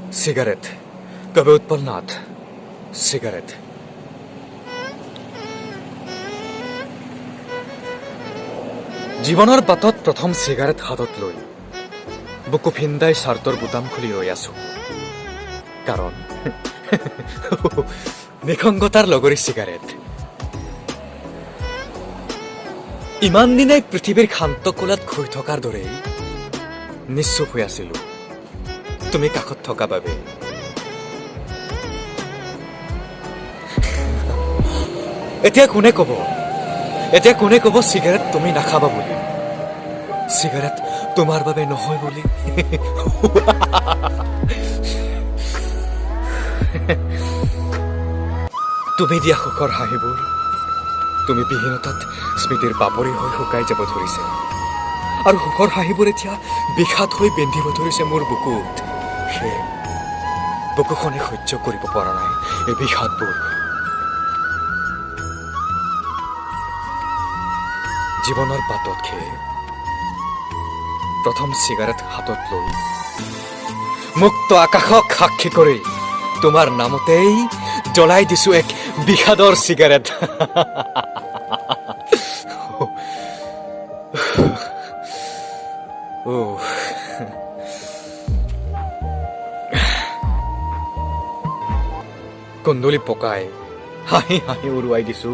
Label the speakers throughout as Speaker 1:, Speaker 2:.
Speaker 1: Cigarette, কবি Utpal Nath. Cigarette. জীৱনৰ বাটত প্ৰথম চিগাৰেট হাতত লৈ বুকু ফিন্দাই চাৰ্টৰ বুটাম খুলি ৰৈ আছো, কাৰণ নিসংগতাৰ লগৰী চিগাৰেট। ইমান দিনে পৃথিৱীৰ শান্ত কোলাত শুই থকাৰ দৰেই নিশ্চুপ হৈ আছিলো তুমি কাষত থকা বাবে। এতিয়া কোনে ক'ব, এতিয়া কোনে ক'ব চিগাৰেট তুমি নাখাবা বুলি, চিগাৰেট তোমাৰ বাবে নহয় বুলি? তুমি দিয়া সুখৰ হাঁহিবোৰ তুমি বিহীনতাত স্মৃতিৰ পাপৰি হৈ শুকাই যাব ধৰিছে, আৰু সুখৰ হাঁহিবোৰ এতিয়া বিষাদ হৈ বিন্ধিব ধৰিছে মোৰ বুকুত। সেয়ে বুকুখনে সহ্য কৰিব পৰা নাই এই বিষাদবোৰ। জীৱনৰ বাটত সেয়ে প্ৰথম চিগাৰেট হাতত লৈ মুক্ত আকাশক সাক্ষী কৰি তোমাৰ নামতেই জ্বলাই দিছো এক বিষাদৰ চিগাৰেট। কুন্দুলি পকাই হাঁহি হাঁহি উৰুৱাই দিছো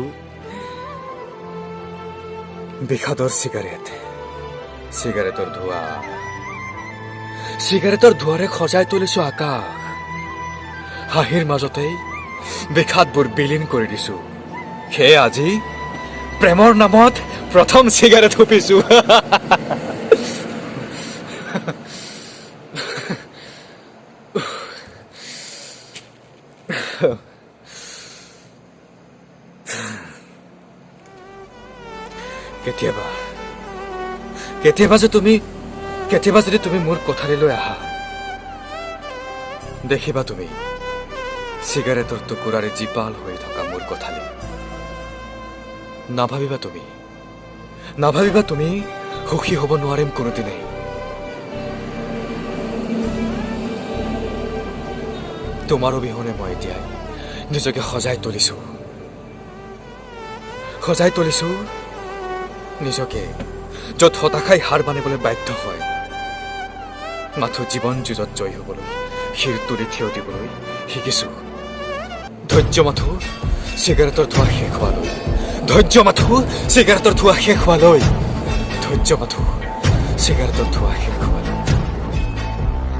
Speaker 1: বিষাদৰ চিগাৰেট। চিগাৰেটৰ ধোঁৱা, চিগাৰেটৰ ধোঁৱাৰে সজাই তুলিছো আকাশ। হাঁহিৰ মাজতেই বিষাদবোৰ বিলীন কৰি দিছো। সেয়ে আজি প্ৰেমৰ নামত প্ৰথম চিগাৰেট হুপিছো। কেতিয়াবা কেতিয়াবা যে তুমি, কেতিয়াবা যদি তুমি মোৰ কোঠালিলৈ আহা, দেখিবা তুমি চিগাৰেটৰ টুকুৰাৰে জীপাল হৈ থকা মোৰ কোঠালি। নাভাবিবা তুমি, নাভাবিবা তুমি সুখী হ'ব নোৱাৰিম কোনোদিনেই। তোমাৰ অবিহনে মই এতিয়াই নিজকে সজাই তুলিছো, সজাই তুলিছো নিজকে, য'ত হতাশাই হাৰ মানিবলৈ বাধ্য হয়। মাথো জীৱন যুঁজত জয়ী হ'বলৈ শিৰ তুলি থিয় দিবলৈ শিকিছো। ধৈৰ্য মাথো চিগাৰেটৰ ধোঁৱা শেষ হোৱালৈ, ধৈৰ্য মাথো চিগাৰেটৰ ধোঁৱা শেষ হোৱালৈ, ধৈৰ্য মাথো চিগাৰেটৰ ধোঁৱা শেষ হোৱালৈ।